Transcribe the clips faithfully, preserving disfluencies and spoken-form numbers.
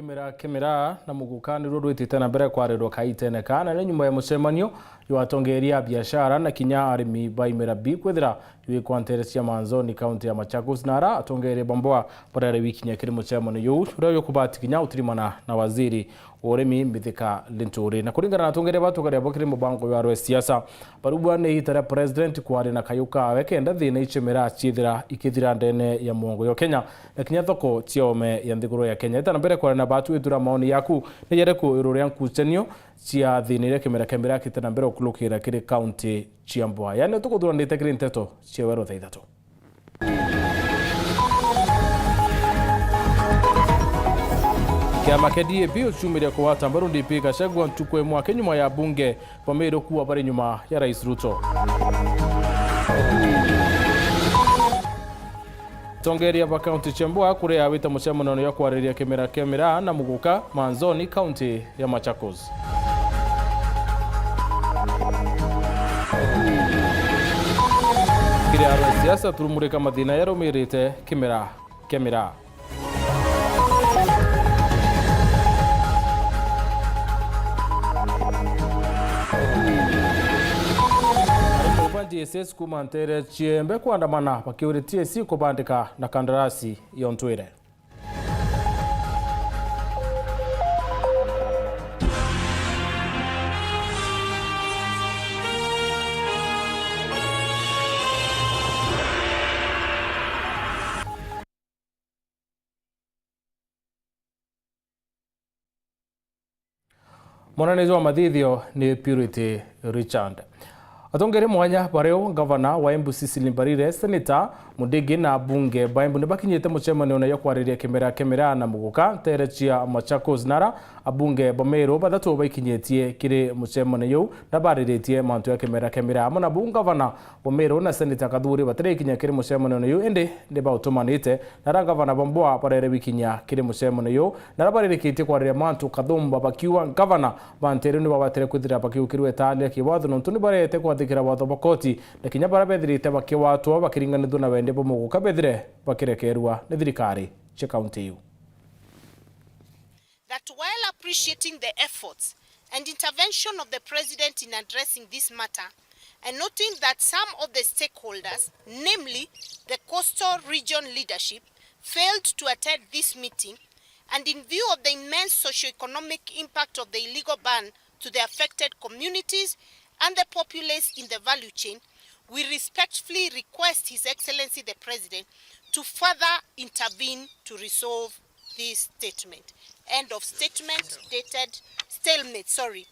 Kimera, Kimera na Muguka niruo rwitite na mbere kwarirwa kaitene ka, na ni nyuma ya mucemanio jwa atongeria a biashara na kinya arimi ba imera bi kwithira jwikwa ntere cia Manzoni, kaunti ya Machakos, na ara atongeria ba mboa barere wikinya kiri mucemanio juu, uria jukubati kinya utirimana na waziri wa urimi Mithika Linturi. Na kuringana na atongeria ba tugaria bo kiri mubango jwa rwe siasa, barubwa ni ita ria president kwaria na kayu kawe kenda thina icio miraa ciithira ikithira ndene ya mwongo yo Kenya na kinya thoko cia ome ya nthiguru ya Kenya. Ita na mbere kwaria na batu, ithura maoni yaku ni jariku iguru ria nkucanio cia thina iria kimera kia miraa kite na mbere ukulukira kiri kaunti cia Mboa. Yani tukuthuranite kiri nteto cia weru thaa ithatu. Kiama kia D A P uciumiria kugwata mbaru D P Gachagua ntuku imwe aki nyuma ya bunge ba Meru kuwa bari nyuma ya Rais Ruto. Atongeria ba kaunti cia Mboa kuria wita mucemanio ya kwariria kimera kia miraa na Muguka Manzoni, kaunti ya Machakos. Kiri aro siasa turumurika mathina yarumirite kimera kia miraa. Arimi ba T S S kuma ntere ciembe kwandamana bakiuria T S C kubandika na kandarasi yontwire. Mwonania jwa mathithio ni Purity Richard. Atongeria mwanya bario ngavana wa Embu Cecily Mbarire, seneta Mudigi na abunge ba Embu ni bakinyite mucemanione ya kwariria kimera kia miraa na Muguka ntere cia Machakos, nara abunge ba Meru bathatu baikinyitie kiri mucemanio juu na bariritie mantu ya kimera kia miraa. Amwe na buu, ngavana wa Meru na seneta Kathuri batirikinya kiri mucemanione juu, indi ni bautumanite. Nara ngavana ba Mboa barere wikinya kiri mucemanione juu, nara baririkitie kwariria mantu kathumba bakiuga ngavana ba ntere ni babatire kwithira bakiukirwe itaali ya kiwatho, nontu ni barete kwathikira watho bwa koti, na kinya baria bethirite bakiwatwa bakiringanithua na wendia bwa Muguka bethire bakirekerua ni thirikari cia kaunti iu. That while appreciating the efforts and intervention of the President in addressing this matter, and noting that some of the stakeholders, namely the coastal region leadership, failed to attend this meeting, and in view of the immense socio-economic impact of the illegal ban to the affected communities and the populace in the value chain, we respectfully request His Excellency the President to further intervene to resolve this statement. End of statement dated, stalemate, sorry.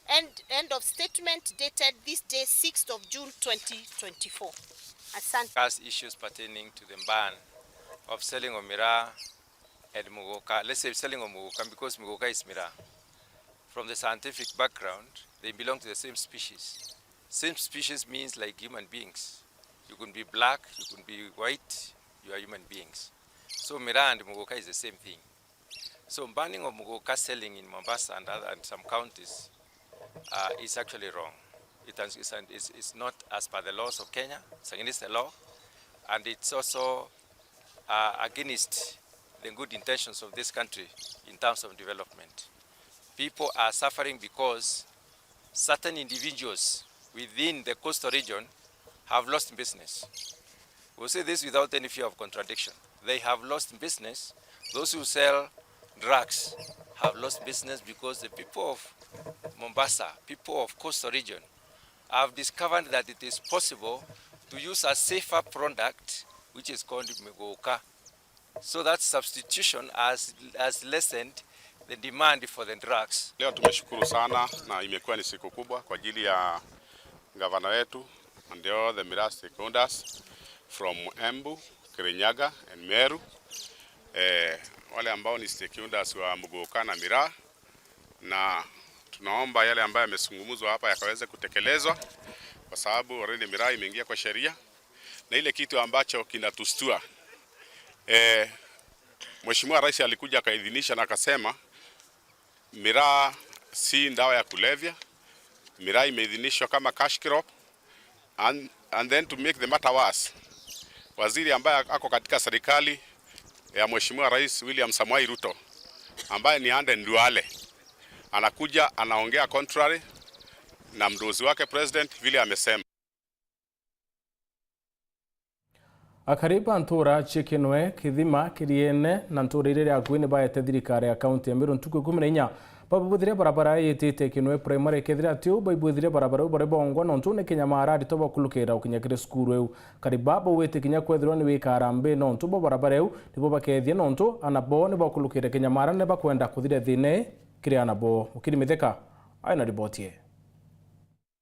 End, end of statement dated this day, sixth of June twenty twenty-four. Asante. Discuss issues pertaining to the ban of selling of miraa and muguka. Let's say selling of muguka, because muguka is miraa. From the scientific background, they belong to the same species. Same species means, like, human beings. You can be black, you can be white, you are human beings. So miraa and muguka is the same thing. So banning of muguka selling in Mombasa and other, and some counties, uh, is actually wrong. It has, it's, it's, it's not as per the laws of Kenya. It's against the law, and it's also, uh, against the good intentions of this country in terms of development. People are suffering because certain individuals within the coastal region have lost business. We'll say this without any fear of contradiction. They have lost business. Those who sell drugs have lost business because the people of Mombasa, people of coastal region, have discovered that it is possible to use a safer product, which is called muguka. So that substitution has, has lessened the demand for the drugs. Leo tumeshukuru sana na imekuwa ni siku kubwa kwa ajili ya gavana wetu and all the miraa stakeholders from Embu, Kirinyaga and Meru. Eh, wale ambao ni stakeholders wa muguka na miraa, na tunaomba yale ambayo yamezungumzwa hapa yakaweze kutekelezwa, kwa sababu already miraa imeingia kwa sheria. Na ile kitu ambacho kinatustua, eh, Mheshimiwa Rais alikuja akaidhinisha na akasema miraa si dawa ya kulevya, miraa imeidhinishwa kama cash crop, and, and then to make the matter worse, waziri ambaye ako katika serikali ya Mheshimiwa Rais William Samoei Ruto ambaye ni Aden Duale, anakuja anaongea contrary na mdozi wake president vile amesema. Akari ba ntuura cia Kinwe, Kithima, Kiriene na ntuura iria iri akui ni baete thirikari ya kaunti ya Meru ntuku ikumi na inya babubuthiria barabara yitite Kinwe Primary, kethira tiu baibuthiria barabara iu bari bongwa nontu ni kinyamara aritwa bakulukira gukinya kiri cukuru iu. Akari baa bauite kinya kwethirwa ni wika harambee nontu bwa barabara iu nibo bakethia nontu ana boo ni bakulukire kinyamara ni bakwenda kuthiria thiina ii kiri ana boo. Mukiri Mitheka aina riboti ii.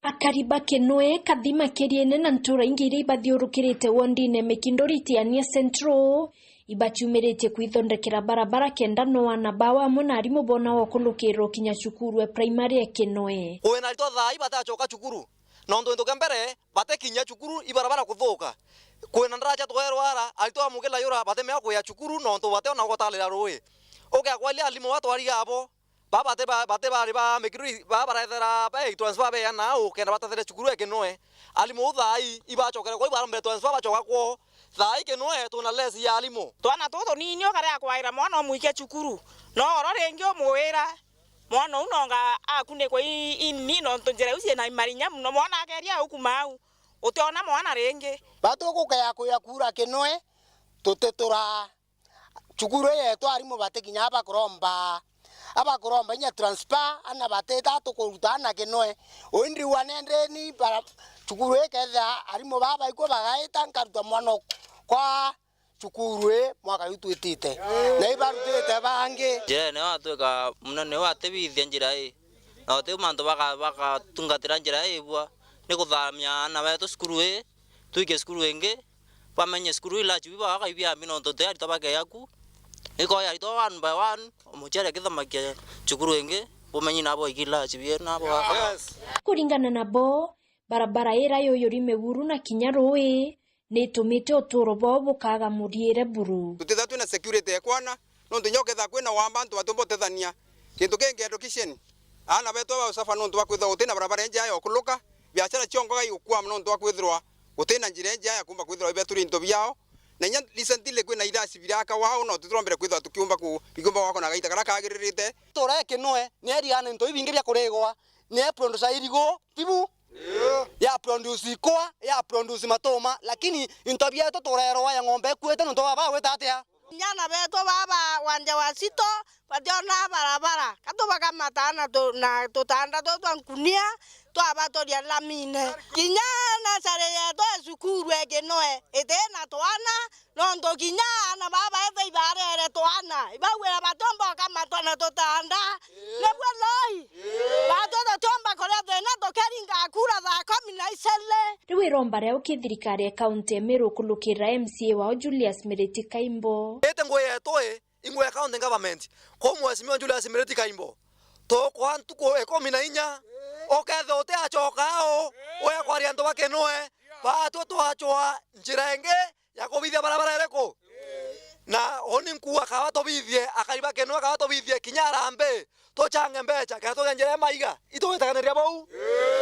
Akari ba Kinwe, Kathima, Kiriene na ntuura ingi iria ibathiurukirite wondine Mikinduri Tiania Central, ibaciumiritie kwithondekera barabara kenda no ana bao amwe na arimu boona wa ukulukirwa kinya cukuru e primary e Kinwe. Kwina aritwa thaa ii batacoka cukuru, nontu gintu kia mbere, batikinya cukuru, ibarabara kuthuka. Kwina ndaraca twerwa ara, aritwa ba Mugila yura batimea kuya cukuru, nontu bationa gwatalira rui. Ukea kwaria arimu batwari abo, Baa bati ba, bati bari ba Mikinduri, baa barethera be transfer beana au kenda batethere cukuru e Kinwe. Arimu thaa ii ibacokere kwoo, ibarombere transfer bacoka kwoo. Thaa ii Kinwe twina less ya arimu. Twana tutu tunini ukarega kwaira mwana umwike cukuru. No oro ringi umwira, mwana uu nonga akunikwa i, ini nontu njira iu ciina marinya mono. Mwana akeria au kuma au, utiona mwana ringi. Batukukea kuya kuura Kinwe, tutitura. Cukuru ii yetu arimu batikinya abakuromba, abakuromba inya transfer, ana batita tukuruta ana Kinwe. Uu ndiuga nendeni bara, cukuru ii kethira arimu baa baikua bagaita nkaruta mwana kwa cukuru ii mwaka juu twitite. Na ibarutite bangi. Njira ii niyo atwika munene uu atibithia njira ii. Na uti mantu baka-, bakatungatira njira ii bua. Ni kuthamia ana betu cukuru ii, twikie cukuru ingi, bamenye cukuru ii lachi biba bakaibia mbi nontu ti aritwa bakeya ku. Ikoya aritwa one by one, umuciari akithomakia cukuru ingi, bumenyi nabo iki lachi bie nabo baka. Yes. Kuringana nabo, barabara ira yuyuri Miguru na kinya rui ni itumite uturo bwao bukaga muriire buru. Tutitha twina security ya kwana, nontu inya ukethira kwina wamba antu batiumba utethania. Kintu kingi, education. Aana betu bausafa nontu bwa kwithirwa gutina barabara injega ya ukuluka, biashara cionkaga igukwama nontu bwa kwithirwa gutina njira injega ya kuumba kwithirwa ibaturi into biao. Na inya recently kwina irasi biraka wao, no tutirombere kwithirwa tukiumba ku-, bikiumba gwakwa na gaita karia kagiririte. Tura e Kinwe, ni eriana into ibingi bia kurigwa, ni e producer irigu, tibu? Ya produce ikwa, ya produce matuma, lakini into bietu turerwa ya ng'ombe ikuite nontu baba agwita atia? Kinya ana betu baba wanja wa Sito, bationa barabara. Ka tubakamata na tu-, na tutanda tutu twa nkunia, twabaturia lamine. Kinya nasari yetu e cukuru e Kinwe, itina twana, nontu kinya ana baba ethwa ibarere twana, ibaugira batiumba ukamatwa na tutanda. Nibua loi? Batwi tutiumba kuria thina tukeringa kura thaa kumi na iciri. Riu iromba riao ki thirikari ya kaunti ya Meru kulukira M C A wao Julius Miriti Kaimbo. Ite ngui yetu i, i ngui ya county government. Kwa Mheshimiwa Julius Miriti Kaimbo, tukwa ntuku ikumi na inya, ukethira utiacoka au, wekwaria antu ba Kinwe, batwi twacwa njira ingi ya kubithia barabara iriku? Na uni nkuga kaba tubithie, akari ba Kinwe kaba tubithie kinya arambi, tuchange mbecha, kenda tuge njira ya maiga, itugwitakaniria bau.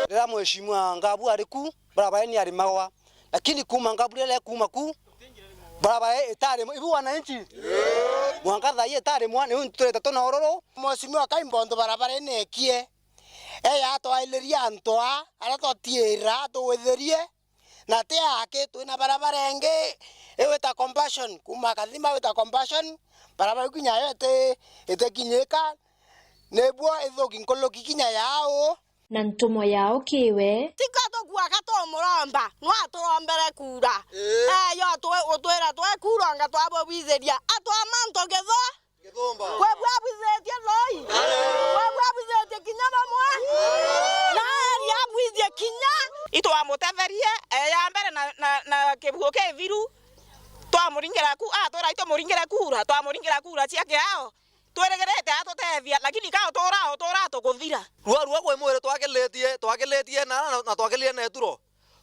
Riria Mheshimiwa Ngabu ari ku, barabara ni arimagwa. Lakini kuuma Ngabu riria kuuma ku, barabara itarimwa. Ibu wananchi? Mwanka thaa ii itarimwa, niu nturite tuna ururu. Mheshimiwa Kaimbo, antu barabara ni ekie. Eya atwailiria antu aa, aria twatiira, atugwitherie. Na ti aki, twina barabara ingi igwita Compassion, kuuma Kathima gwita Compassion, barabara iu kinya yo iti-, itikinyika, nibuo ithuki nkuruki kinya yau. Na ntumwa yao kiwe. Tika tukua ka tumuromba, no aturombere kura. Ii. Eh, yo twi-, utwira twe kuronga twabubithiria, atwa mantu githu. Githumba. Kwe bwabwithitie loi. Kwe bwabwithitie kinya bamwe. Na eri abwithie kinya. Itwamutetherie, eh, ya mbere na, na, na kibugo kithiru. Twamuringira ku-, ah, twira itumuringire kura, twamuringira kura cia kiao. Twirigirite atutethia, lakini ka utura, utura tukuthira. Rua, rua kwi mwiri twakilitie, twakilitie na, na, na twakilirie na ituro.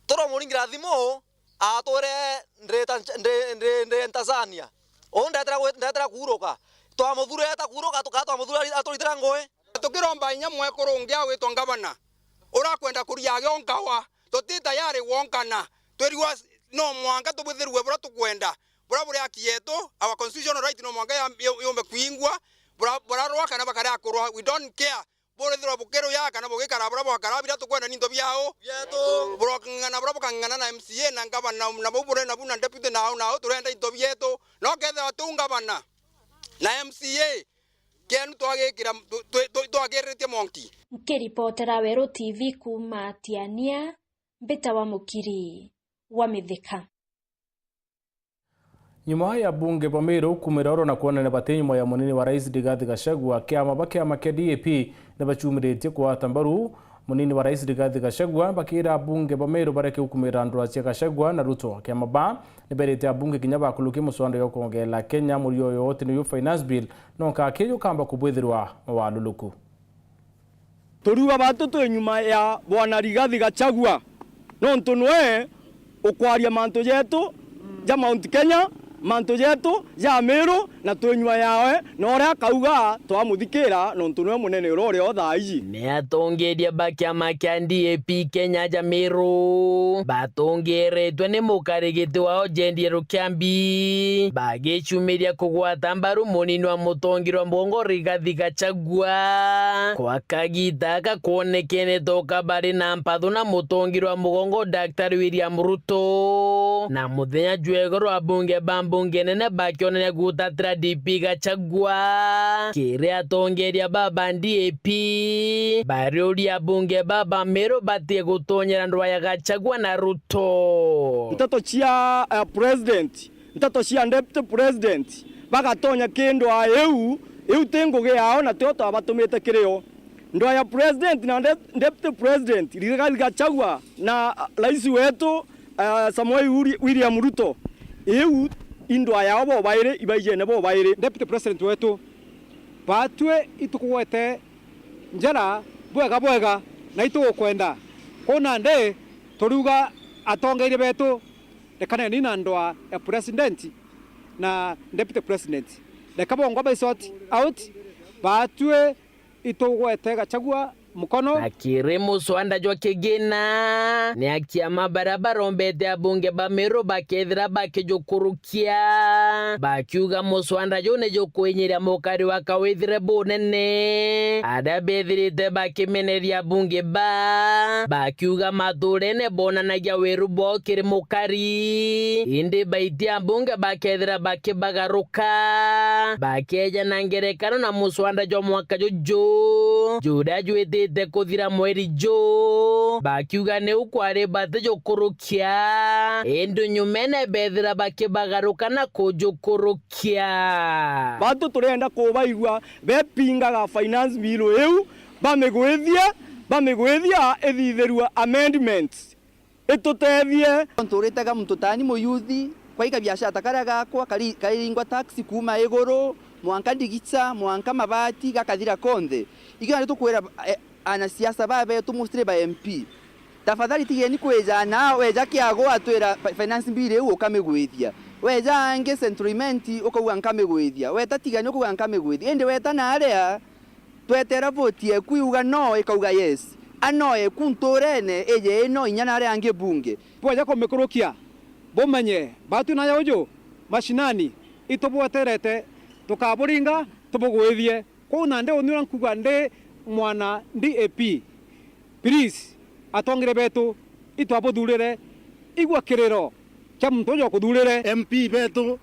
Turomuringira thimu, atwire ndi ta-, ndi, ndi, ndi Tanzania. Uu ndetera gwi-, ndetera kuuruka. Twamuthurite ta kuuruka, tukaa twamuthura ri-, aturitira ngui. Tukiromba inya mwekuru ungi agwitwa ngavana, urakwenda kuria agionkawa. Tuti tayari gwonkana. Twirigwa no mwanka tubwithirue buria tukwenda. Buria buri haki yetu, our constitutional right no mwanka ya-, yu-, yumbe kwingwa. Bura-, burarwa kana bakaria kurwa, we don't care. Burithirwa bukiruya kana bugikara bura bwakara, bira tukwenda ni into biao. Bietu. Burokang'ana bura bukang'ana na M C A na ngavana na bau bure na bu na deputy nao nao turenda into bietu. No kethira tu ngavana na M C A kienu twagikira tu-, tu-, tu-, twagiritie monki. Nkiripotera Weru T V kuuma Tiania, Mbita wa Mukiri wa Mithika. Nyuma ya bunge ba Meru kumira oro na kwonania bati nyuma ya munini wa rais Rigathi Gachagua, kiama ba kiama kia D A P ni bacumiritie kugwata mbaru munini wa rais Rigathi Gachagua, bakira bunge ba Meru bareke gukumira ndura cia Gachagua na Ruto. Kiama ba ni berite abunge kinya bakurukie muswanda jwa kwongerera Kenya murio yo oti niyo finance bill, no nka kiju kamba kubwithirwa mawaluluku. Turiuga batu twi nyuma ya Bwana Rigathi Gachagua, nontu nwe ukwaria mantu jetu ja Mount Kenya, mantu jetu ja Meru, na twi nyuma yawe, na uria akauga twamuthikira, nontu nwe munene uria uri o thaa iji. Ni atongeria ba kiama kia D A P Kenya ja Meru batongeretwe ni mukarigiti wao Jendi Rukiambi bagicumiria kugwata mbaru munini wa mutongeria wa mugongo Rigathi Gachagua. Kwa kagiita aka kwonekene toka bari na mpatho na mutongeria wa mugongo Daktari William Ruto. Na muthenya jwa igoro abunge ba mbunge nene bakionania gutatira D P Gachagua. Kiri atongeria baba D A P, bariuria abunge baba Meru batige gutonyera ndwaya Gachagua na Ruto. Nteto cia, eh, president, nteto cia deputy president, bagatonya ki ndwaa iu, iu ti ngugi yao na tio twabatumite kiri o. Ndwaa ya president na de-, deputy president, Rigathi Gachagua na, ah, rais wetu, ah, Samoei Uri-, William Ruto, iu i ndwaa yao bobairi, ibaijene bobairi. Deputy president wetu, batwi itukugwete njara bwega bwega na itugukwenda. Kuu nandi turiuga atongeria betu, rekaneni na ndwaa ya president na deputy president. Reka bongwa bai sort out, batwi itugwete Gachagua mukono. Akiri muswanda jwa kigina, ni akiama baria barombete abunge ba Meru bakethira bakijukurukia, bakiuga muswanda juu ni jukwinyiria mukari wa kawithire bunene. Aria bethirite bakimeneria abunge ba, bakiuga maturene bonanagia wiru bwao kiri mukari, indi baitia abunge bakethira bakibagaruka, bakeja na ngerekano na muswanda jwa mwaka juju juria jwitite kuthira mweri ju, bakiuga niu kwari batijukurukia, indi nyumene bethira bakibagaruka na kujukurukia. Bantu turienda kubaigua bepingaga finance bill iu, bamigwithie, bamigwithia ithithirua amendments. Itutethie. Nontu uritega muntu tani muyuthi, kwaika biashara ta karia gakwa, kari-, kairingwa tax kuuma iguru, mwanka ndigica, mwanka mabati, gakathira konthe. Ikio nari tukwira, eh, anasiasa babetu, mostly ba M P. Tafadhali tigeni kwija na weja kiago atwira fi-, finance bill iu ukamigwithia. Weja angi Central Imenti ukauga nkamigwithia. Weta Tigania ukauga nkamigwithia. Indi weta na aria, twetera voti yeku iuga no, ikauga yes. A no yeku nturene, ije i no inya na aria angi bunge. Bweja kumikurukia, bumenye, batu naja uju mashinani, itubweterete, tukaburinga, tubugwithie. Kwou nandi uni uria nkuga ndi mwana D A P, please, atongeria betu, itwabuthurire, igua kiriro kia muntu uju ukuthurire. M P betu,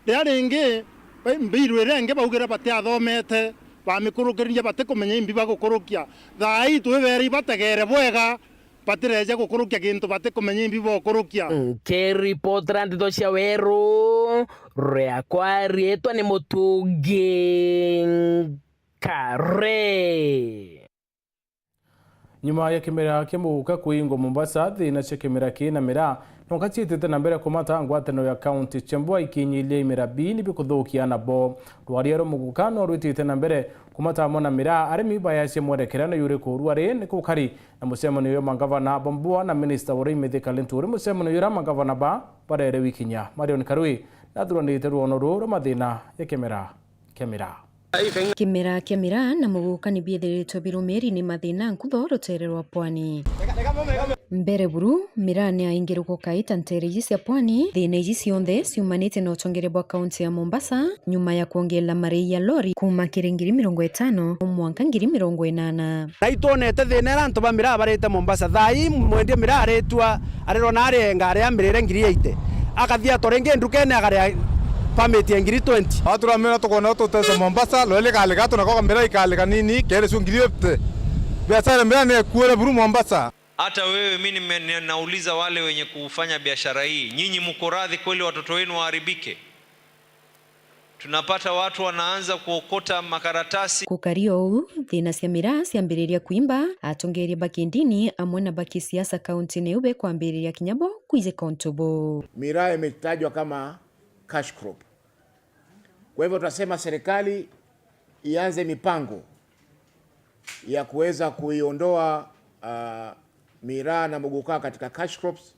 riria ringi, mbiru iria ingi baugira batiathomete, bamikurukiririe batikumenya imbi bagukurukia. Thaa ii twibere ibategere bwega, batireja gukurukia gintu batikumenya imbi bokurukia. Nkiripotera ndeto cia Weru, riakwa riitwa ni Mutungi Nkare. Nyuma ya kimera kia muguka kuingwa Mombasa, thina cia kimera kii na miraa nonka ciitite na mbere kumata ngwataniro ya kaunti cia Mbua ikinyilia imera bii ni bikuthukia nabo. Rwaria rwa muguka no rwitite na mbere kumata amwe na miraa, arimi bayacia mwerekera na yuri kurua ri ni kukari na mucemanio jwa mangavana ba Mbua na minista wa urimi Mithika Linturi, mucemanio juria mangavana ba barere wikinya. Marion Karui nathuranite rwono ruu rwa mathina ya kimera kia miraa. Kimera kia miraa na muguka ni biithiritwe birumiri ni mathina nkutho rutere rwa pwani. Mbere buru, miraa ni yaingire gukaita nteere iji cia pwani. Thiina iji cionthe ciumanite na utongeria bwa kaunti ya Mombasa, nyuma ya kwongerera marei ya lori kuuma kiri ngiri mirongo itano mwanka ngiri mirongo inana. Na itwonete thiina iria antu ba miraa barite Mombasa. Thaa ii mwendia miraa aritwa, arirwa na arie ngari ya mirire ngiri eighty. Akathia to ringi ndukene akaria permit ya ngiri twenty. Watu ramira tukwona tutese Mombasa, lori likalika, tunako miraa ikalika nini, kere cio ngiri fifty. Biashara miraa ni ekuire buru Mombasa. Hata wewe, mi nime-, ninauliza wale wenye kufanya biashara hii, nyinyi mko radhi kweli watoto wenu waharibike? Tunapata watu wanaanza kuokota makaratasi. Gukari o uu, thiina cia miraa ciambiriria kuimba, atongeria ba kindini amwe na ba kisiasa kaunti niu bekwambiriria kinya bo kwijika untu buu. Miraa imetajwa kama cash crop. Kwa hivyo, tunasema serikali ianze mipango ya kuweza kuiondoa, ah, miraa na muguka katika cash crops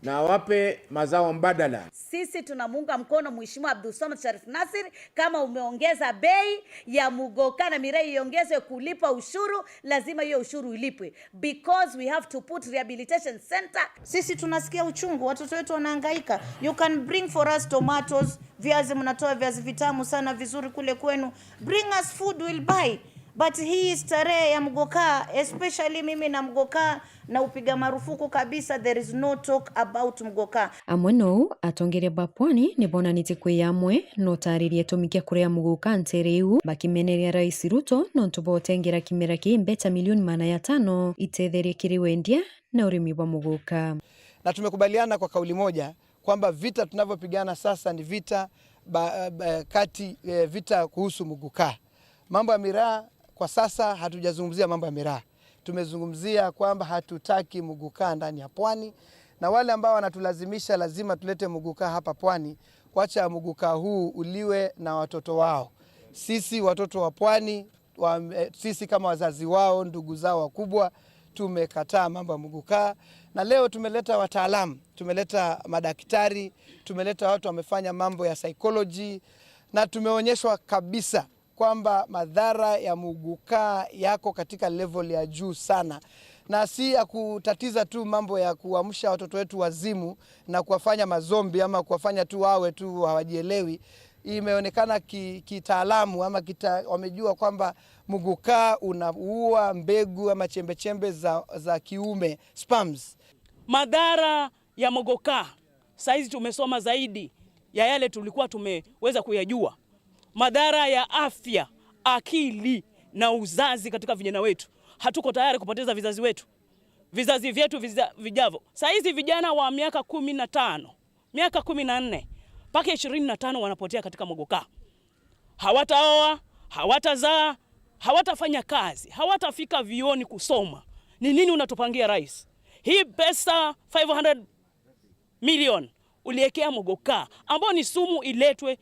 na wape mazao mbadala. Sisi tunamuunga mkono Mheshimiwa Abdulswamad Sharif Nassir, kama umeongeza bei ya muguka na miraa iongezwe kulipa ushuru, lazima hiyo ushuru ilipwe, because we have to put rehabilitation center. Sisi tunasikia uchungu, watoto wetu wanahangaika. You can bring for us tomatoes, viazi, mnatoa viazi vitamu sana vizuri kule kwenu. Bring us food, we'll buy. But hii starehe ya muguka, especially mimi na muguka na upiga marufuku kabisa, there is no talk about muguka. Amwe nou, atongeria ba pwani ni bonanitie kwi amwe na utariria itumi kia kuria muguka nteere iu, bakimeneria Rais Ruto nontu bwa utengera kimera kii mbeca milioni magana ya tano itetherie kiri wendia na urimi bwa muguka. Na tumekubaliana kwa kauli moja kwamba vita tunavyopigana sasa ni vita ba, ba, kati, eh, vita kuhusu muguka. Mambo ya miraa, kwa sasa hatujazungumzia mambo ya miraa. Tumezungumzia kwamba hatutaki muguka ndani ya pwani, na wale ambao wanatulazimisha lazima tulete muguka hapa pwani, wacha muguka huu uliwe na watoto wao. Sisi watoto wa pwani, wa, eh, sisi kama wazazi wao, ndugu zao wakubwa, tumekataa mambo ya muguka. Na leo tumeleta wataalamu, tumeleta madaktari, tumeleta watu wamefanya mambo ya psychology, na tumeonyeshwa kabisa kwamba madhara ya muguka yako katika level ya juu sana, na si ya kutatiza tu mambo ya kuamsha watoto wetu wazimu na kuwafanya mazombi ama kuwafanya tu wawe tu hawajielewi. Imeonekana ki-, kitaalamu ama kita-, wamejua kwamba muguka unaua mbegu ama chembechembe za, za kiume, sperms. Madhara ya muguka, saizi tumesoma zaidi ya yale tulikuwa tumeweza kuyajua. Madhara ya afya, akili na uzazi katika vijana wetu. Hatuko tayari kupoteza vizazi wetu, vizazi vyetu viza-, vijavyo. Saizi vijana wa miaka kumi na tano, miaka kumi na nne mpaka ishirini na tano wanapotea katika muguka. Hawataoa, hawatazaa, hawatafanya kazi, hawatafika vioni kusoma. Ni nini unatupangia, Rais? Hii pesa five hundred million uliekea muguka, ambao ni sumu, iletwe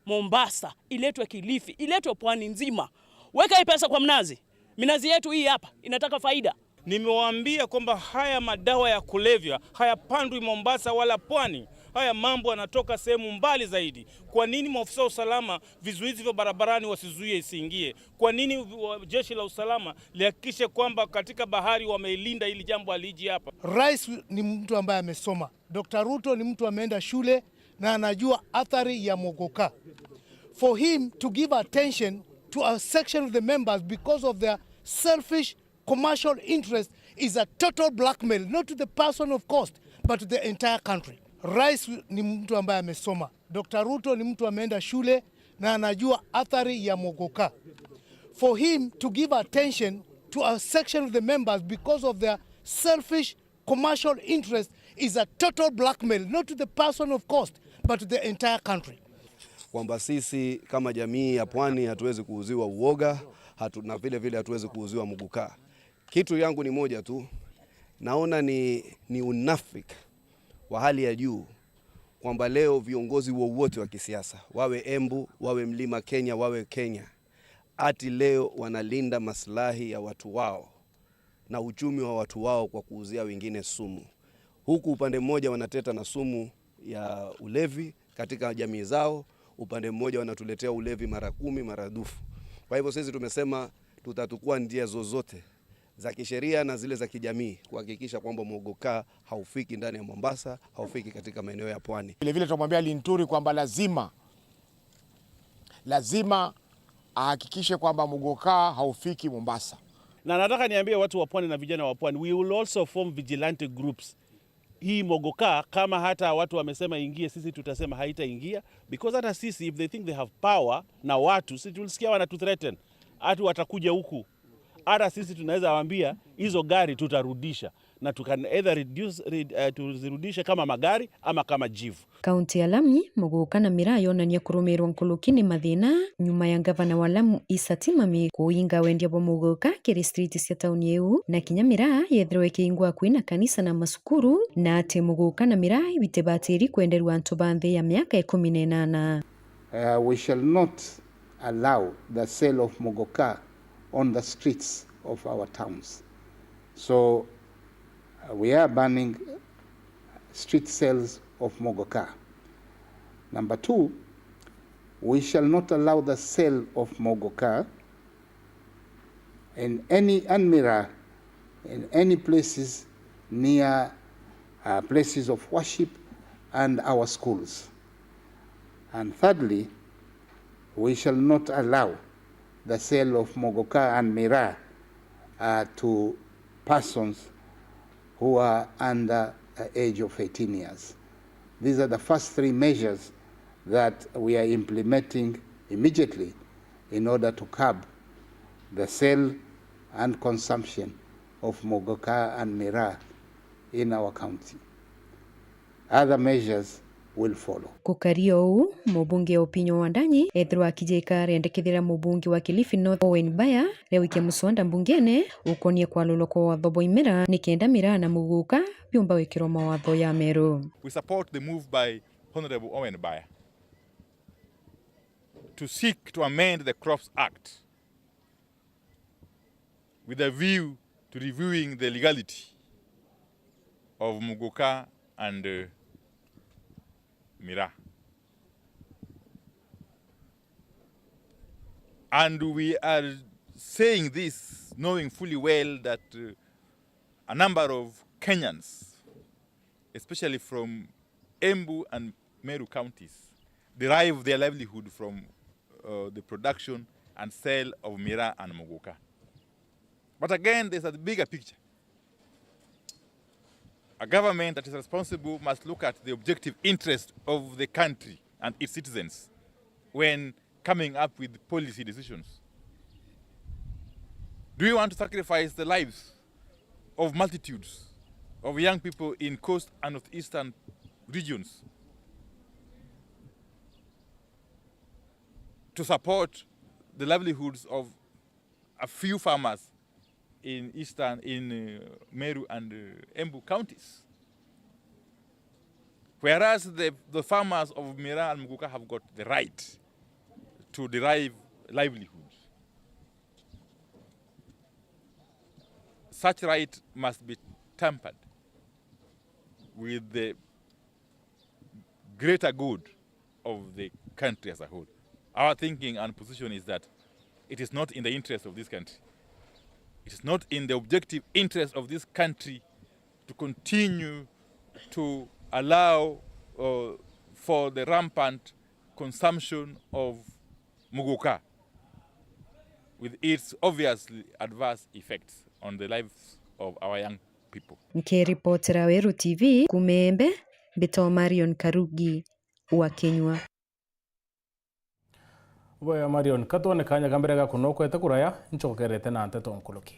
Mombasa, iletwe Kilifi, iletwe pwani nzima. Weka hii pesa kwa mnazi. Minazi yetu hii hapa inataka faida. Nimewaambia kwamba haya madawa ya kulevya hayapandwi Mombasa wala pwani. Haya mambo yanatoka sehemu mbali zaidi. Kwa nini maofisa wa usalama vizuizi vya barabarani wasizuie isiingie? Kwa nini wa-, jeshi la usalama lihakikishe kwamba katika bahari wameilinda ili jambo haliji hapa? Rais ni mtu ambaye amesoma. Doctor Ruto ni mtu ameenda shule na anajua athari ya muguka. For him to give attention to a section of the members because of their selfish commercial interest is a total blackmail, not to the person of cost, but to the entire country. Rais ni mtu ambaye amesoma. Doctor Ruto ni mtu ameenda shule na anajua athari ya muguka. For him to give attention to a section of the members because of their selfish commercial interest is a total blackmail, not to the person of cost, but to the entire country. Kwamba sisi kama jamii ya pwani hatuwezi kuuziwa uoga, hatu-, na vile vile hatuwezi kuuziwa muguka. Kitu yangu ni moja tu, naona ni, ni unafiki wa hali ya juu kwamba leo viongozi wowote wa kisiasa, wawe Embu, wawe Mlima Kenya, wawe Kenya, ati leo wanalinda maslahi ya watu wao na uchumi wa watu wao kwa kuuzia wengine sumu. Huku upande mmoja wanateta na sumu ya ulevi katika jamii zao, upande mmoja wanatuletea ulevi mara kumi, mara dufu. Kwa hivyo sisi tumesema tutatukua njia zozote za kisheria na zile za kijamii kuhakikisha kwamba muguka haufiki ndani ya Mombasa, haufiki katika maeneo ya pwani. Vile vile tunamwambia Linturi kwamba lazima, lazima ahakikishe kwamba muguka haufiki Mombasa. Na nataka niambie watu wa pwani na vijana wa pwani, we will also form vigilante groups. Hii mogoka, kama hata watu wamesema ingie, sisi tutasema haitaingia, because hata sisi, if they think they have power na watu, si tulisikia wanatu threaten ati watakuja huku. Hata sisi tunaweza waambia hizo gari tutarudisha, na tukan either reduce, re, uh, tuzirudishe kama magari ama kama jivu. Kaunti ya Lami, muguka na miraa yonania kurumirwa nkuruki ni mathina, nyuma ya ngavana wa Lamu Isa Timami kuinga wendia bwa muguka kiri street cia tauni iu, na kinya miraa yethirwa ikiingwa akui na kanisa na macukuru, na ati muguka na miraa ibitibatiri kwenderwa antu ba nthi ya miaka ikumi na inana. Uh, we shall not allow the sale of muguka on the streets of our towns. So, uh, we are banning street sales of muguka. Number two, we shall not allow the sale of muguka in any, and miraa in any places near, uh, places of worship and our schools. And thirdly, we shall not allow the sale of muguka and miraa, uh, to persons who are under the age of eighteen years. These are the first three measures that we are implementing immediately in order to curb the sale and consumption of muguka and miraa in our county. Other measures will follow. Gukaria uu, mubunge Opinyo Wandanyi ethirwa akijika arendekethera mubunge wa Kilifi North Owen Baya riu aikia muswanda mbungene ukonie kwalulwa kwa watho bwa imera, nikenda miraa na muguka biumba gwikirwa mawatho ya Meru. We support the move by Honourable Owen Baya to seek to amend the Crops Act with a view to reviewing the legality of muguka and, uh, miraa. And we are saying this knowing fully well that, uh, a number of Kenyans, especially from Embu and Meru counties, derive their livelihood from, uh, the production and sale of miraa and muguka. But again, there's a bigger picture. A government that is responsible must look at the objective interest of the country and its citizens when coming up with policy decisions. Do we want to sacrifice the lives of multitudes of young people in coast and northeastern regions to support the livelihoods of a few farmers in eastern, in, uh, Meru and, uh, Embu counties? Whereas the, the farmers of miraa and muguka have got the right to derive livelihoods. Such right must be tempered with the greater good of the country as a whole. Our thinking and position is that it is not in the interest of this country. It is not in the objective interest of this country to continue to allow, uh, for the rampant consumption of muguka with its obviously adverse effects on the lives of our young people. Nkiripotera Weru T V kuuma Embu, mbitwa Marion Karugi wa Kinyua. Bwega Marion, ka twone kaanya ka mbere ga kunokwete kuraya, ncokerete na nteto nkuruki.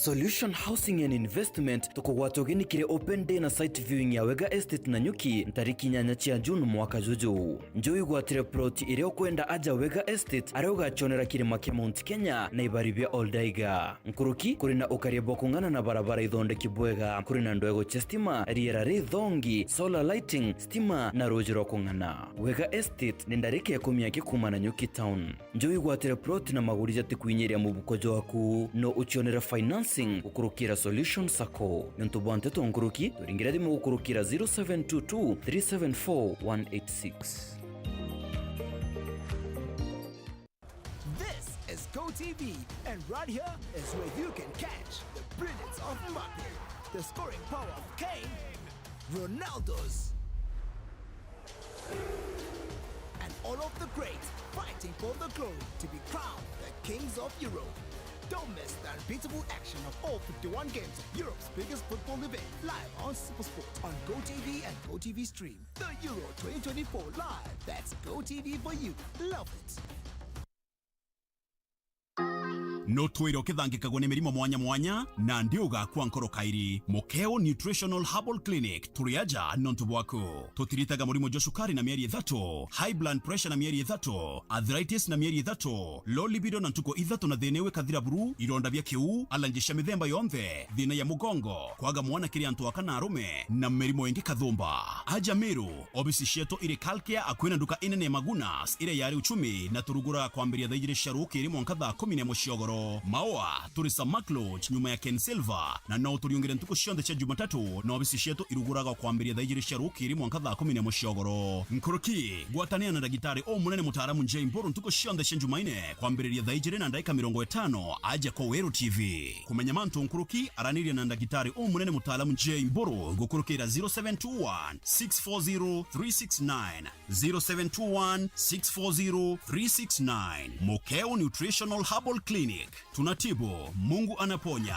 Solution Housing and Investment tukugwata ugeni kiri open day na site viewing ya Wega Estate Nanyuki ntariki inyanya cia June mwaka juju. Njo wigwatire plot iria ukwenda aja Wega Estate, aria ugacionera kirima kia Mount Kenya na ibari bia Oldaiga. Nkuruki, kuri na ukaria bwa kung'ana na barabara ithondeki bwega, kuri na ndwego cia stima, riera rithongi, solar lighting, stima na ruuji rwa kung'ana. Wega Estate ni ndarika ikumi aki kuuma Nanyuki town. Njo wigwatire plot na maguri jatikwinyiria mubuko jwaku, no ucionere finance Sing gukurukira Solution Sacco. Niuntu bwa nteto nkuruki, turingire thimu gukurukira zero seven two two three seven four one eight six. This is Go T V, and right here is where you can catch the brilliance of Mbappe, the scoring power of Kane, Ronaldo's, and all of the greats fighting for the glory to be crowned the kings of Europe. Don't miss the unbeatable action of all fifty-one games of Europe's biggest football event, live on SuperSport on Go T V and Go T V Stream. The Euro twenty twenty-four live. That's Go T V for you. Love it. No twire ukithangikagwa ni mirimo mwanya mwanya, na ndi ugakua nkoro kairi. Mukeo Nutritional Herbal Clinic, turi aja nontu bwaku. Tutiritaga murimo jwa cukari na mieri ithatu, high blood pressure na mieri ithatu, arthritis na mieri ithatu, low libido na ntuku ithatu na thina iu ikathira buru, ironda bia kiu, allergy cia mithemba yonthe, thina ya mugongo, kwaga mwana kiri antu aka na arume, na mirimo ingi kathumba. Aja Meru, obisi cietu iri Kalkia, akui na nduka inene ya Magunas, iria yari Uchumi, na turuguraga kwambiria thaa ijiri cia rukiri mwanka thaa kumi na imwe cia ugoro. Maua, turi Samak Lodge, nyuma ya Ken Silver, na no uturiungire ntuku cionthe cia Jumatatu, na obisi cietu iruguraga kwambiria thaa ijiri cia rukiri mwanka thaa kumi na imwe cia ugoro. Nkuruki, gwatanira na ndagitari umunene mutaaramu Jay Mburu ntuku cionthe cia Jumaine, kwambiriria thaa ijiri na ndaika mirongo itano, aja kwa Weru T V. Kumenya mantu nkuruki, araniria na ndagitari umunene mutaaramu Jay Mburu gukurukira zero seven two one six four zero three six nine, zero seven two one six four zero three six nine. Mukeo Nutritional Herbal Clinic. Tunatibu, Mungu anaponya.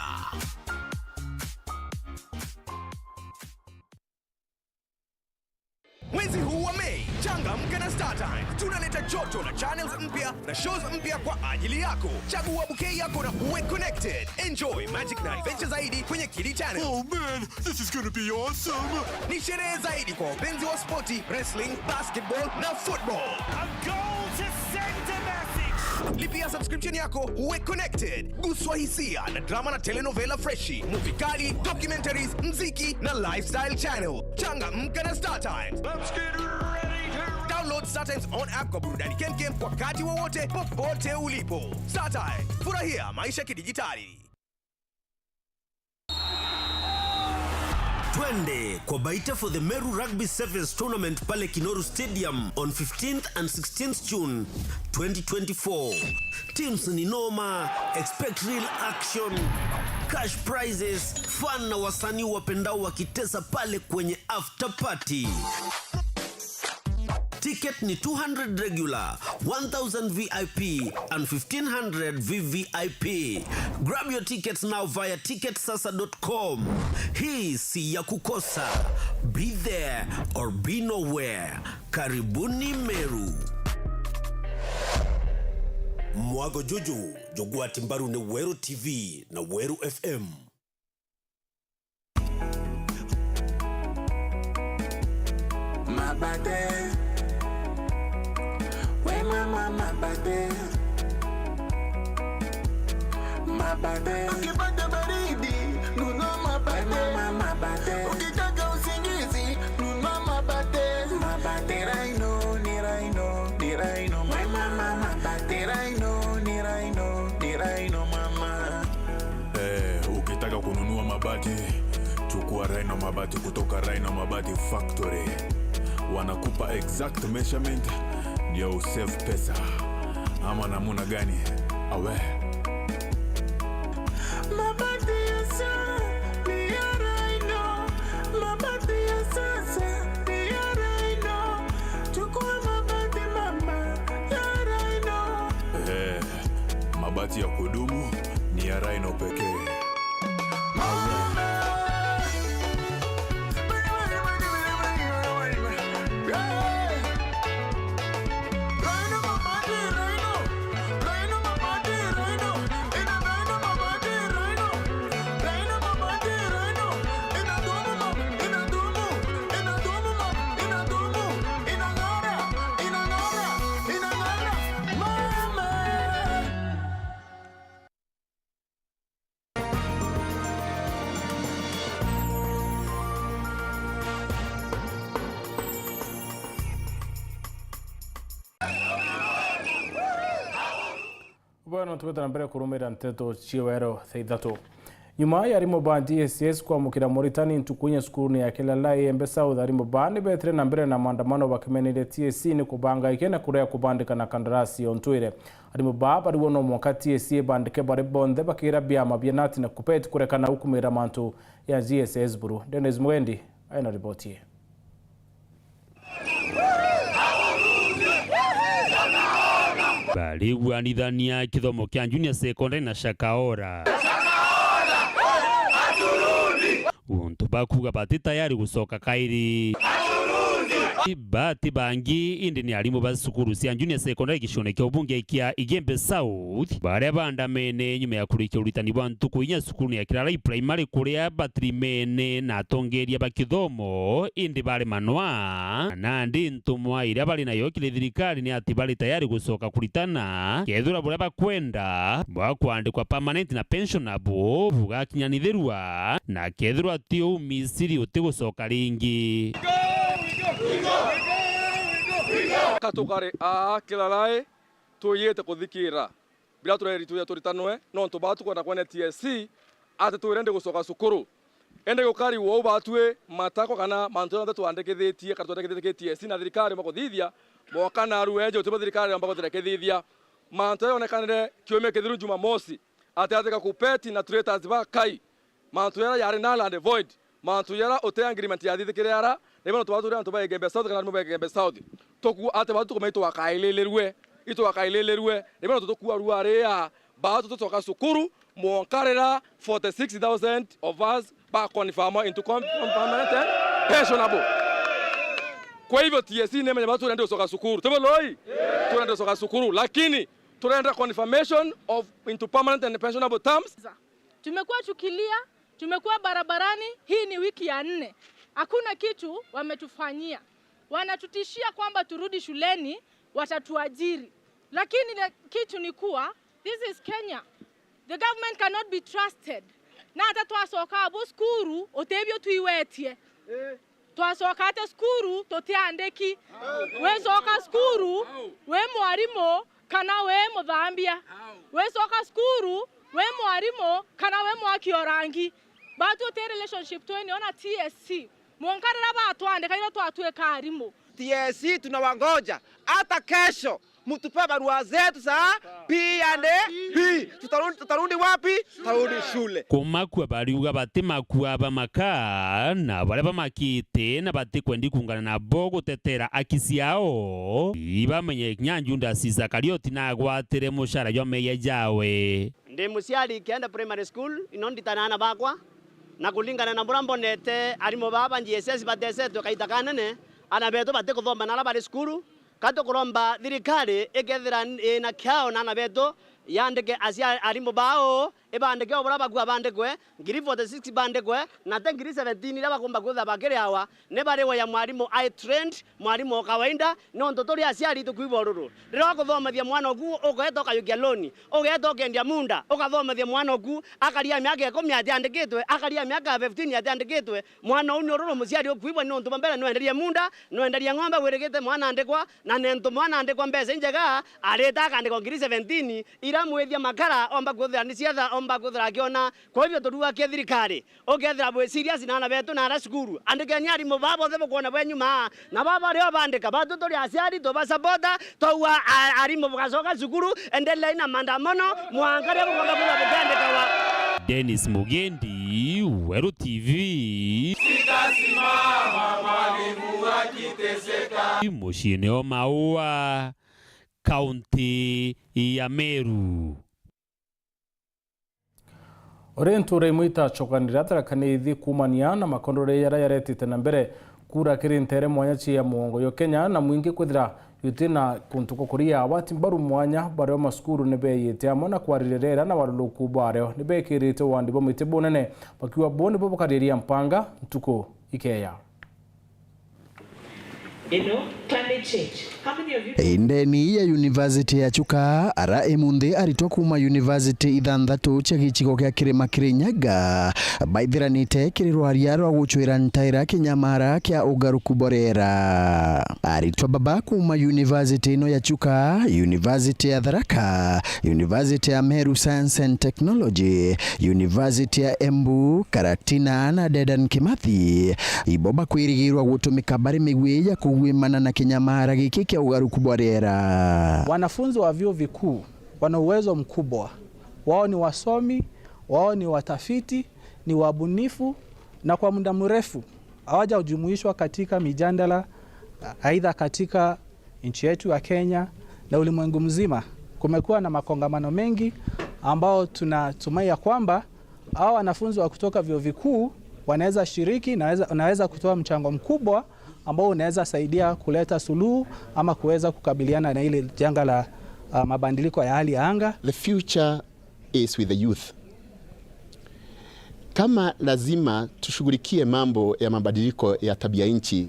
Mwezi huu wa Mei, changamka na StarTimes. Tunaleta joto na channels mpya na shows mpya kwa ajili yako. Chagua bouquet yako na uwe connected. Enjoy magic na adventure zaidi kwenye Kidi Channel. Oh man, this is gonna be awesome. Ni sherehe zaidi kwa wapenzi wa spoti, wrestling, basketball na football. A goal to send a message. Lipia subscription yako uwe connected. Guswa hisia na drama na telenovela freshi, movie kali, documentaries, mziki na lifestyle channel. Changamka na StarTimes. Let's get ready to download StarTimes on app kwa burudani kemkem wakati wowote, popote ulipo. StarTimes, furahia maisha kidijitali. Twende kwa Baita for the Meru Rugby Sevens Tournament pale Kinoru Stadium on fifteenth and sixteenth June twenty twenty-four. Teams ni noma, expect real action, cash prizes, fun na wasanii wapendao wakitesa pale kwenye after party. Ticket ni two hundred regular, one thousand V I P and fifteen hundred V V I P. Grab your tickets now via ticket sasa dot com. Hii si ya kukosa. Be there or be nowhere. Karibuni Meru. Mwago juju jugwati mbaru ni Weru T V na Weru F M. Mabate. We mama mabate. Mabate. Ukipata baridi, nunua mabate. We mama mabate. Ukitaka usingizi, nunua mabate. Mabate. Ni Rhino, ni Rhino, ni Rhino. We mama mabate. Ni Rhino, ni Rhino, ni Rhino mama. Eh, ukitaka kununua mabati, chukua Rhino Mabati kutoka Rhino Mabati Factory. Wanakupa exact measurement ndio usave pesa. Ama namuna gani? Awe. Mabati ya sa-, ni ya Rhino. Mabati ya sasa ni ya Rhino. Chukua mabati mama ya Rhino. Eh. Mabati ya kudumu ni ya Rhino pekee. Bwana, tubete na mbere kurumira nteto cia wero thaa ithatu. Nyuma ya arimu ba G S S kwamukira muritani ntuku inya cukurune ya Kilala Igembe South, arimu baa ni beetire na mbere na maandamano bakimeneria T S C ni kubangaikia na kurea kubandika na kandarasi yontwire. Arimu baa bariuga no mwanka T S C ibandike bari bonthe, bakira biama bia nati na KUPPET kurekana gukumira mantu ya G S S buru. Dennis Mugendi aina riboti ii. Bariguanithania kithomo kia junior secondary na Shakahola. Untu bakuuga bati tayari gucoka kairi. Bati bangi indi ni arimu ba cukuru cia junior secondary gicione kia ubunge kia Igembe South, baria baandamene nyuma ya kurikia uritani bwa ntuku inya cukurune ya Kilala Primary, kuria batirimene na atongeria ba kithomo, indi baremanwa. Nandi ntumwa iria bari nayo kiri thirikari ni ati bari tayari gucoka kuritana kethirwa buria bakwenda bwa kwandikwa permanent na pensionable bugakinyanithirua, na kethirwa ti uu, Misiri utigucoka ringi. Ka tukari aa Kilala ii, twiyite kuthikira biria tureritwe turitanwe, nontu baa tukwenda kwene T S C ati twire ndi gucoka cukuru. Indi gukari wou batwi matako kana mantu jonthe twandikithitie kana twandikithitie T S C na thirikari omba kuthithia, mwanka narua eje utibo thirikari omba kuthira kithithia. Mantu jaja jonekanire kiumia kithiru Jumamosi, ati atika KUPPET na traitors ba Kai. Mantu jaria jari null and void. Mantu jaria uti agreement yathithikire ara, ni bono twatura antu ba Igembe South kana arimu ba Igembe South. Tuku ati batu tukumenya itwakaililirue, itwakaililirue. Ni bono tutukua rua ria, batu tucoka cukuru, mwanka rira forty-six thousand of us ba confirm into com-, com-, permanent and pensionable. Kwa hivyo T S C ni menya batu turenda gucoka cukuru. Tibo loi? Turenda gucoka cukuru, lakini turenda confirmation of into permanent and pensionable terms. Tumekuwa tukilia, tumekuwa barabarani, hii ni wiki ya nne. Hakuna kitu wametufanyia. Wanatutishia kwamba turudi shuleni, watatuajiri. Lakini the kitu ni kuwa, this is Kenya. The government cannot be trusted. Na hata twacoka abo cukuru, utebio twiwetie. Twacoka ati cukuru tutiandiki. Wicoka cukuru wi mwarimu kana wi muthambia. Wicoka cukuru wi mwarimu kana wi mwaki o rangi. Batu uti relationship twinio na T S C. Mwanka riria batwandika iria twatwika arimu. T S C tunawangoja. Hata kesho. Mtupe barua zetu za P and P. Tutarudi, tutarudi wapi? Tutarudi shule. Kumakua bariuga batimakua bamaka, na baria bamakite na batikwendi kuungana nabo gutetera aki ciao. Ibamenye kinya Judas Iskarioti nagwatire mucara jwa meeyia jawe. Ndi muciari Kianda Primary School, ino ndita na aana bakwa, na kulingana na buria mbonete arimu baa ba G S S batesetwe kaita kanene, aana betu batikuthoma na aria bari cukuru, Ka tukuromba thirikari ikethira ina kiao na aana betu, yandike acia-, arimu bao, ibandike o buria bakua bandikwe, ngiri forty-six bandikwe, na ti ngiri seventeen iria bakumba kwithira bakiriawa, ni bariwe ya mwarimu ai trained, mwarimu o kawaida, nontu turi aciari tukwigua ururu. Riria ukuthomethia mwana oku, ugeeta ukayukia loan, ugeeta ukendia munda, ukathomethia mwana oku, akaria miaka ikumi atiandikitwe, akaria miaka fifteen atiandikitwe, mwana uu ni ururu muciari ukwigua nontu bwa mbere nwenderie munda, nwenderie ng'ombe, wirigite mwana andikwa, Na nontu mwana andikwa mbeca injega, arita akandikwa ngiri seventeen, iria mwithia makara omba kwithira ni cietha, omba kwithira akiona. Kwa hivyo, turugakie thirikari, ukethira bwi serious na aana betu na aria cukuru, andikeni arimu baa bonthe bukwona bwe nyuma, na baa bario bandika, batu turi aciari, tubasapota, twaua a-, arimu bugacoka cukuru, endelei na maandamano, mwanka riria bukomba kwithira bukiandikawa. Dennis Mugendi, Weru T V. Sitasimama mwalimu akiteseka. Muciini o Maua, kaunti ya Meru. Uri ntuura imwe itacokanire Tharaka Nithi kuumania na makondore jaria jaretite na mbere kuura kiri nteere mwanya cia mugongo yo Kenya, na mwingi kwithira juti na kuntu kwa kuria. Agwati mbaru mwanya bario macukuru ni beeyite amwe na kwariria riera na waruruku bwario ni bekirite wandi bwa miti bunene, bakiuga bo nibo bukariria mpanga ntuku ikeeya. You know, climate change. How many of you Indeni ya University ya Chuka, ara imunthi aritwa kuma university ithanthatu cia gicigo gia Kirima Kirinyaga baithiranite kiri rwaria rwa gucwira ntaira kinyamara kia ugaruku bwa riera. Aritwa baba kuma university ino ya Chuka, university ya Tharaka, university ya Meru Science and Technology, university ya Embu, Karatina na Dedan Kimathi, ibo bakwirigirwa gutumika bari migwi ya kugwimana na kinyamara giki kia ugaruku bwa riera. Wanafunzi wa vyuo vikuu wana uwezo mkubwa. Wao ni wasomi, wao ni watafiti, ni wabunifu, na kwa muda mrefu hawajajumuishwa katika mijadala, aidha katika nchi yetu ya Kenya na ulimwengu mzima. Kumekuwa na makongamano mengi ambao tunatumai ya kwamba hawa wanafunzi wa kutoka vyuo vikuu wanaweza shiriki, naweza, wanaweza kutoa mchango mkubwa ambao unaweza saidia kuleta suluhu ama kuweza kukabiliana na ile janga la, ah, mabadiliko ya hali ya anga. The future is with the youth. Kama lazima tushughulikie mambo ya mabadiliko ya tabia nchi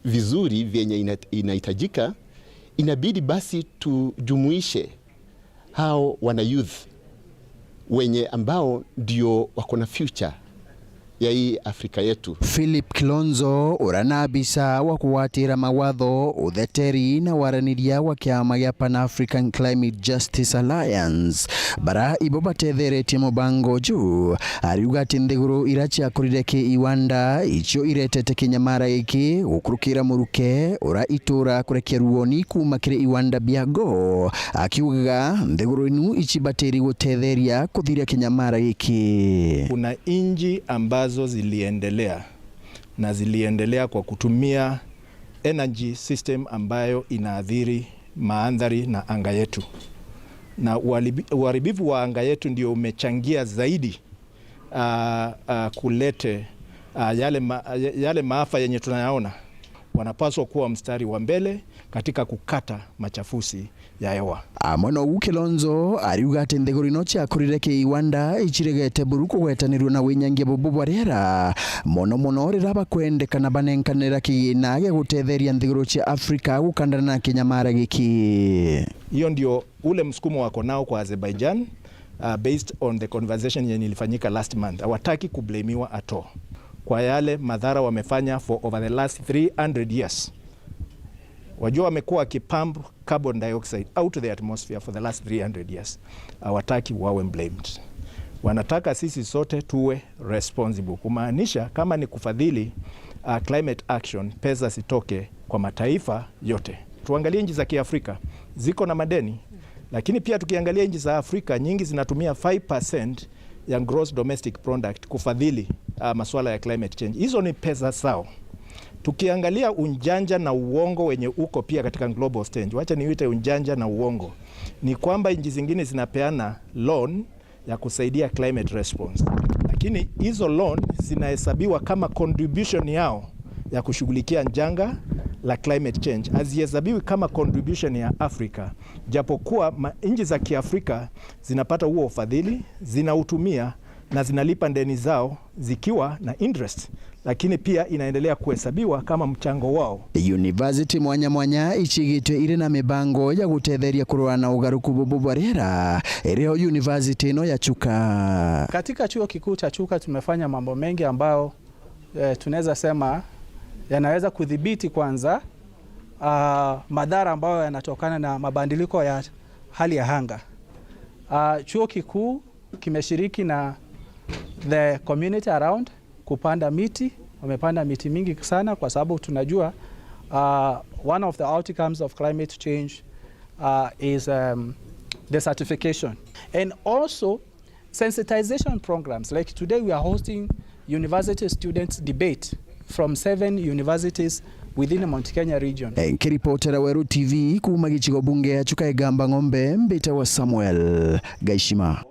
vizuri vyenye ina-, inahitajika, inabidi basi tujumuishe hao wana youth wenye ambao ndio wako na future ya hii Afrika yetu. Philip Kilonzo, uria na abisa wa kugwatira mawatho, utheteri na waraniria wa kiama gia Pan African Climate Justice Alliance, bara ibo batetheretie mubango juu, ariuga ati nthiguru ira ciakurire ki iwanda icio iretete kinyamara giki gukurukira muruke ura itura kurekia ruoni kuma kiri iwanda bia ngo, akiugaga nthiguru inu icibatiri gutetheria kuthiria kinyamara giki. Kuna inji ambazo ziliendelea na ziliendelea kwa kutumia energy system ambayo inaathiri maandhari na anga yetu, na uharibi-, uharibifu wa anga yetu ndio umechangia zaidi, ah, ah, kulete, ah, yale ma-, yale maafa yenye tunayaona. Wanapaswa kuwa mstari wa mbele katika kukata machafuzi ya hewa. Amwe nou Kilonzo ariuga ati nthiguru ino ciakurire ki iwanda iciregete buru kugwetanirua na winyangia bubu bwa riera, mono mono riria bakwendekana banenkanira kigina gia gutetheria nthiguru cia Afrika gukandana na kinyamara giki. Hiyo ndio ule msukumo wako nao kwa Azerbaijan, uh, based on the conversation yenye ilifanyika last month. Hawataki kublamiwa at all kwa yale madhara wamefanya for over the last three hundred years. Wajua, wamekuwa wakipump carbon dioxide out to the atmosphere for the last three hundred years. Hawataki wawe blamed. Wanataka sisi sote tuwe responsible, kumaanisha kama ni kufadhili, uh, climate action, pesa zitoke kwa mataifa yote. Tuangalie nchi za Kiafrika, ziko na madeni, lakini pia tukiangalia nchi za Afrika, nyingi zinatumia five percent ya gross domestic product kufadhili, uh, masuala ya climate change. Hizo ni pesa zao. Tukiangalia unjanja na uongo wenye uko pia katika global stage, wacha niuite unjanja na uongo, ni kwamba nchi zingine zinapeana loan ya kusaidia climate response, lakini hizo loan zinahesabiwa kama contribution yao ya kushughulikia janga la climate change, hazihesabiwi kama contribution ya Afrika, japokuwa ma-, nchi za Kiafrika zinapata huo ufadhili, zinautumia na zinalipa ndeni zao zikiwa na interest, lakini pia inaendelea kuhesabiwa kama mchango wao. University mwanya mwanya icigitwe iri na mibango ya gutetheria kurua na ugaruku bubu bwa riera, iriho university ino ya Chuka. Katika chuo kikuu cha Chuka tumefanya mambo mengi ambayo, eh, tunaweza sema yanaweza kudhibiti kwanza, ah, madhara ambayo yanatokana na mabadiliko ya hali ya anga. Ah, chuo kikuu kimeshiriki na the community around kupanda miti. Wamepanda miti mingi sana kwa sababu tunajua, uh, one of the outcomes of climate change, uh, is, um, desertification. And also sensitization programs. Like today we are hosting university students debate from seven universities within the Mount Kenya region. Nkiripotera Weru T V kuma gicigo bunge ya Chuka Igamba Ng'ombe, mbitawa Samuel Gaishima.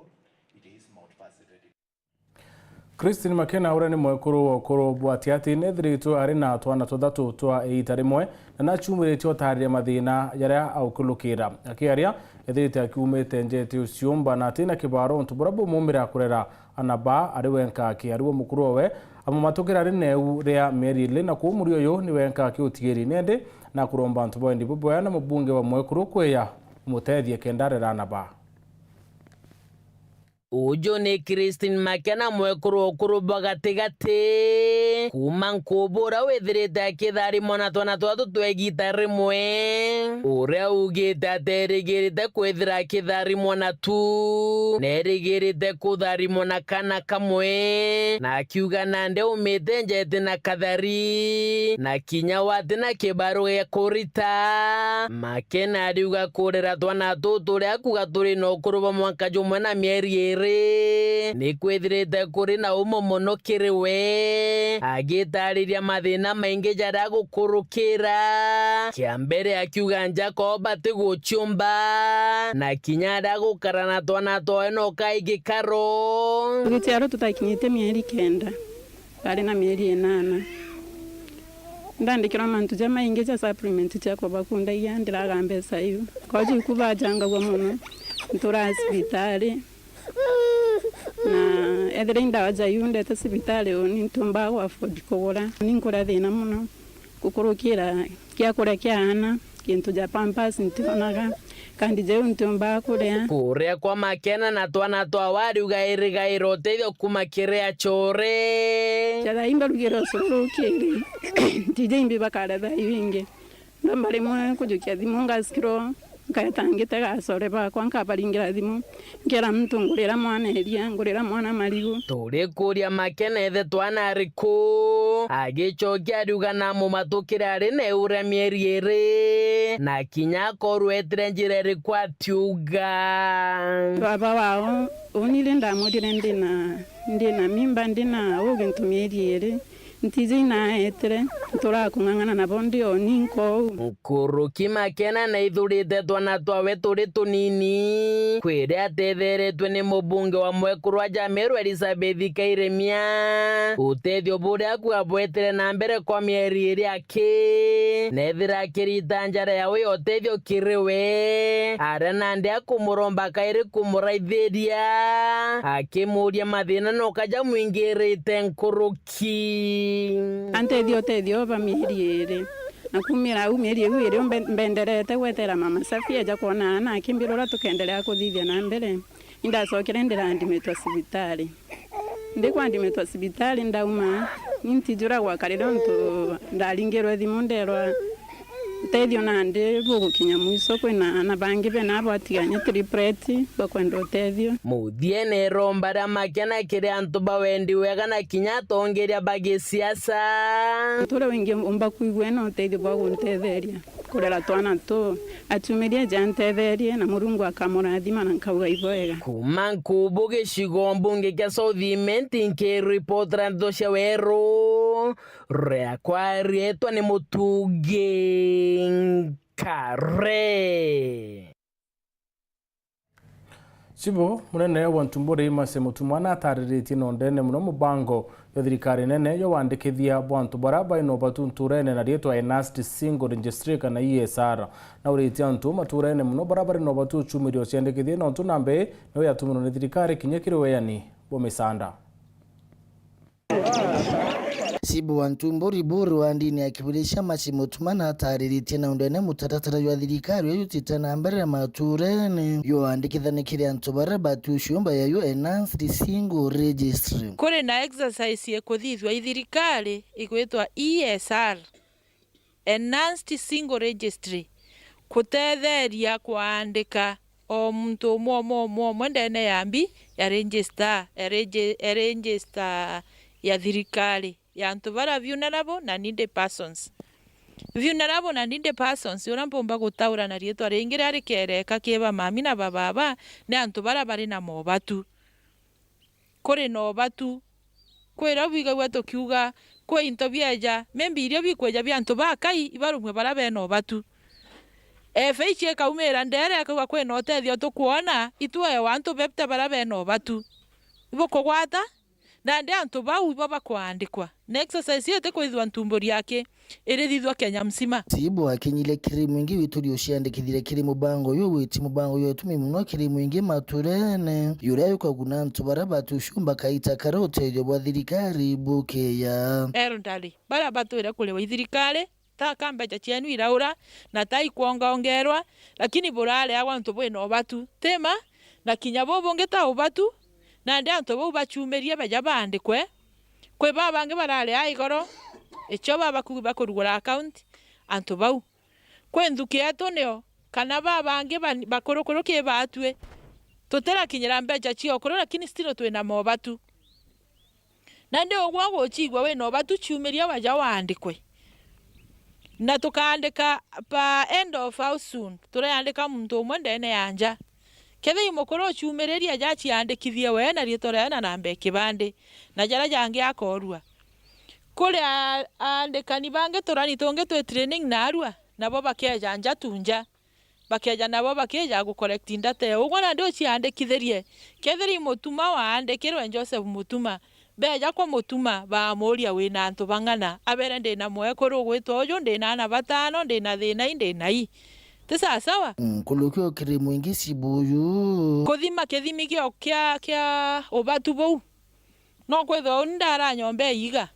Christine Makena, uria ni mwekuru wa ukuru bwa atiati, nethiritwe ari na twana tuthatu twa iita rimwe, na naciumiritie utaariria mathiina jaria aukulukira. Akiaria, ethirite akiumite njeti uciumba na atina kibaro untu buria bumumira kurera ana ba ari wenka akiari wa mukuru owe, Amumatukira ari neu ria mieri ili, na kuu muri uyu ni wenka akiutigiri. Nendi na kuromba antu ba wendi bubwea na mubunge wa mwekuru kwiya umutethie kenda arera ana ba. Uju ni Christine Makena, mwekuru ukuru bwa gatigati, kuuma Nkubura, withirite akitharimwa na twana twatu twa igita rimwe, uria ugite aterigirite kwithira akitharimwa na tu, nerigirite kutharimwa na kana kamwe, na akiuga nandi aumite njeti na kathari, na kinya wati na kibaru gia kurita. Makena ariuga kurera twana tutu turia akuga turi na ukuru bwa mwanka jumwe na mieri iri, ni kwithirite kuri na umo mono kiri we, agitariria mathina maingi jaria agukurukira. Kia mbere akiuga nja kwao batiguciumba, na kinya aria agukara na twana twawe no kai gikaro. Tugiciarwa tutakinyite mieri kenda, bari na mieri inana. Ndandikirwa mantu jamaingi ja supplement cia kuba kundagia, ndiraga mbeca iu. Koju iku bajangagua mono, nturaa cibitari. Na ethira i ndawa ja iu ndete cibitari, uni ntiumbaga gwa afford kugura. Ni nkuria thina mono gukurukira kiakuria kia aana, kintu ja pampers ntionaga, kandi jau ntiumbaga kuria. Kuria kwa Makena na twana twawe ariuga irigaira utethio kuuma kiri acore. Jatha imbarugire ucuru rukiri, ntiji imbi bakaria thaa iu ingi. Ndomba rimwe kujukia thimu ngasikirwo, nkaeta ngitega acore bakwa, nkabaringira thimu, nkeera muntu, "Ngurira mwana iria, ngurira mwana marigu." Turikuria Makena ethe twana ariku, agicokia ariuga namumatukire ari na iu ria mieri iri, na kinya akorwa etire njira iriku atiuga. Baba wao, uni ri ndamwirire ndina, ndina mimba, ndina ugi ntu mieri iri. Ntiji inaetire, nturaa kung'ang'ana nabo ndi o ninka uu. Nkuruki Makena naithurite twana twawe turi tunini, kwiria atetheretwe ni mubunge wa mwekuru wa Jameru Elizabeth Kairemia. Utethio buria aku abwetire na mbere kwa mieri iri aki, nethira akirita njara yawe ya utethio kiri we, aria nandi akumuromba kairi kumuraithiria, akimuria mathina noka jamwingirite nkuruki. Ki. Antethia utethio bwa mieri iri. Na kumira au mieri iu iri, mbe-, mbenderete gwetera Mama Safi eja kwona aana akimbira uria tukenderea kuthithia na mbere. Indacokere ndirandimitwa cibitari. Ndi kwandimitwa cibitari ndauma, ni ntijura gwakarire untu ndaringirwe thimu nderwa utethio nandi bugukinya mwiso, kwina aana bangi bena bwatigania triplet bakwenda utethio. Muthiene iromba ria Makena kiri antu ba wendi wega na kinya atongeria ba gisiasa. Turia wingi umba kwigua ena utethio bwa guntetheria kurera twana tu, atumirie aje antetherie na Murungu akamurathima na nkauga ibwega. Kuma Nkubu gicigo mbunge kia South Imenti nkiripotera ndeto cia weru, riakwa rietwa ni Mutungi Nkare. Cibo munene wa Ntumburi Mase Mutumwa natariritie na undene muno mubango ya thirikari nene ya wandikithia bwa antu bara bai na ubatu nturene na rietwa Enhanced Single Registry kana E S R. Na uritie antu maturene muno bara bari na ubatu ucumirio ciandikithie nontu na mbee niyo yatumirwe ni thirikari kinya kiri weani bwa misanda. Cibu wa Ntumburi Buru wa ndini ya Kiburi cia Masi Mutuma natariritie na undene mutaratara jwa thirikari uria jutite na mbere maturene jwa wandikithania kiri antu baria batuciumba ya U N Enhanced Single Registry. Kuri na exercise ikuthithua i thirikari igwitwa E S R, Enhanced Single Registry, kutetheria kwaandika o muntu umwe umwe umwe umwe ndene ya mbi ya register, ya regi-, ya register ya thirikari ya antu baria vulnerable na needy persons. Vulnerable na needy persons, uria mpumba gutaura na riitwa ringi riria rikereka ki ba mami na ba baba, ni antu baria bari na mobatu. Kuri na ubatu. Kwirio bwigagua tukiuga, kwi into bieja, maybe irio bikwija bia antu bakai, ibarumwe baria bena ubatu. F H ikaumira ndere, akauga, "Kwina utethio tukwona, itwewa antu bebte baria bena ubatu." Ibukugwata? Nandi antu bau ibo bakwaandikwa. Na exercise iyo itikwithwa ntumbo riaki, irithithwa Kenya mzima. Tibu akinyire kiri mwingi witu riuciandikithire kiri mubango uyu, witi mubango uyu utumi muno kiri mwingi maturene, uria ukaguna antu baria batucumba kaita karia utethio bwa thirikari bukeya. Elderly, baria batwire kuriwa i thirikari, ta ka mbeca cienu iraura, na ta ikwongaongerwa, lakini burareagwa antu bwina ubatu. Tima, na kinya buu bungi ta ubatu, nandi antu bau bacumirie beja baandikwe. Kwi babangi bararia igoro, icio babaku-, bakurugura account, antu bau. Kwi nthuki yetu nio, kana babangi ba-, bakurukuru ki baatui, tutirakinyira mbeca cia ukuru, lakini still twina mobatu. Nandi ugwe uguciigua wina ubatu ciumiria waja waandikwe. Na tukaandika per end of how soon. Tureandika muntu umwe ndene ya nja. Kethira i mukuru uciumiriria aja aciandikithie we na riitwa riawe na namba ya kibandi, na jaria jangi akoorua. Kuri a-, aandikani bangi turani tungi twi training naarua, nabo bakeeja nja tu nja. Bakeeja nabo bakeeja gu collect ndata eeu. Ugwe nandi uciandikithirie. Kethira i Mutuma waandikirwe Joseph Mutuma, beeja kwa Mutuma, baamuuria, "Wina antu bang'ana?" Abeere, "Ndina mwekuru ugwitwa uju, ndina aana batano, ndina thiina ii, ndina ii." Ti sawasawa? Nkuruki o kiri mwingi Sibuyu. Kuthima kithimi kio kia, kia ubatu buu. No kwithirwa uni ndara nyomba ya iiga.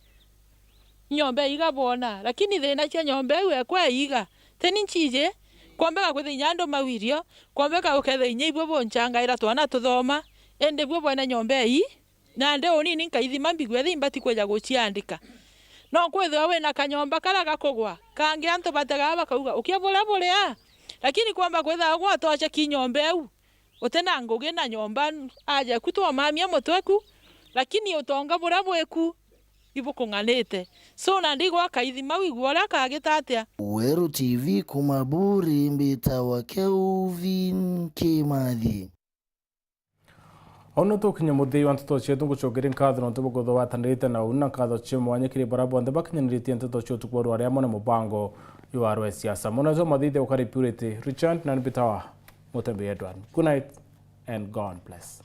Nyomba ya iiga bwona, lakini thiina cia nyomba iu ekwa ya iiga, ti ni nciiji. Kwombeka kwithirwa inya nduma wirio, kwombeka gukethirwa inya ibwe bunchangaira twana tuthoma, indi bwe bwene nyomba ya ii, nandi uni ni nkaithima mbigua ithi imbati kwija guciandika. No kwithirwa wina kanyomba karia gakugwa, kangi antu bategaa bakauga, "Ukia buria buria." Lakini kwomba kwithirwa gwatocha ki nyomba iu, uti na ngugi na nyomba, aja ku twamamia mutwe ku, lakini utonga buria bwiku ibukung'anite. So, nandi gwaka ithima wigua uria akagita atia? Weru T V kuma Buri, mbitawa Kelvin Kimathi. Ono tukinya muthii wa nteto cietu, ngucokeria nkatho nontu bwa kwithirwa watanirite na uni, na nkatho cia mwanya kiri baria bonthe bakinyanirie nteto cia utuku bwa rwaria amwe na mubango jwa rwa siasa. Mwana jwa mathithi ukari Purity Richard na mbitawa Mutembe Edward. Good night and God bless.